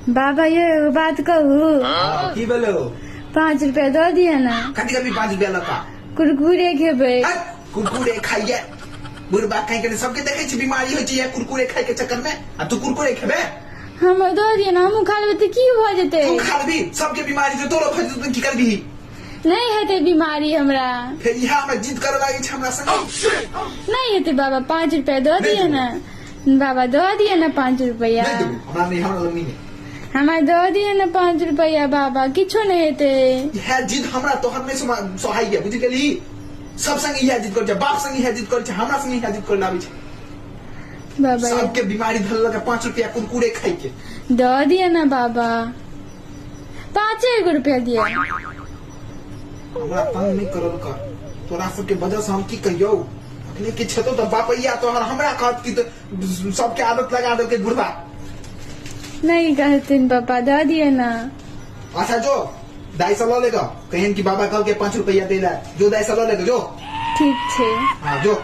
बाबा यौ, एगो बात कहू? हाँ, की भेलो? 5 रुपया दऽ दिअ ने। कथी करबी 5 रुपया लऽ कऽ? कुरकुरे खेबै। हट, कुरकुरे खाइए बुढ़बा कहीं के सबके देखै छी बीमारी होइ छै कुरकुरे खाइ के चक्कर में, आ तू कुरकुरे खेबे? हमरो दऽ दिअ ने, हमहूँ खा लेबै तऽ की भऽ जेतै? तू खा लेबी, सबके बीमारी छै, तोरो भऽ जेतौ तऽ की करबी? नहि हेतै बीमारी हमरा। फेर इएह हमरा जिद करऽ लागै छै हमरा संगे। नहि हेतै बाबा, 5 रुपया दऽ नहि दिअ देबौ। ने बाबा, दऽ दिअ ने 5 रुपया। नहि देबौ, हमरा नहि, हमरा लग नहि है। हमरा दऽ दिअ ने 5 रुपया बाबा, किछो नहि हेतै। इएह जिद हमरा तोहर नहि सोहाइए, बुझि गेलही? सब संगे इएह जिद करै छै, बाप संगे इएह जिद करै छै, हमरा संगे इएह जिद करै आबै छै। बाबा, सबके बीमारी धरलक 5 रुपया कुरकुरे खाइके। दऽ दिअ ने बाबा, 5 रुपया दिअ। हमरा तंग नहि करल कर, तोरा सबके वजह से हम की कहियौ। अखने किछु हेतौ तऽ बापैया तोहर हमरा कहत कि तऽ सबके आदत लगा देलकै बुढ़बा। नहीं कहथिन पापा, दऽ दिअ ने। अच्छा जो दाई से लऽ लेगा, कहियन कि बाबा कहलकै 5 रुपया दे ला, जो दाई से लऽ लेगा जो। ठीक छै। हाँ जो।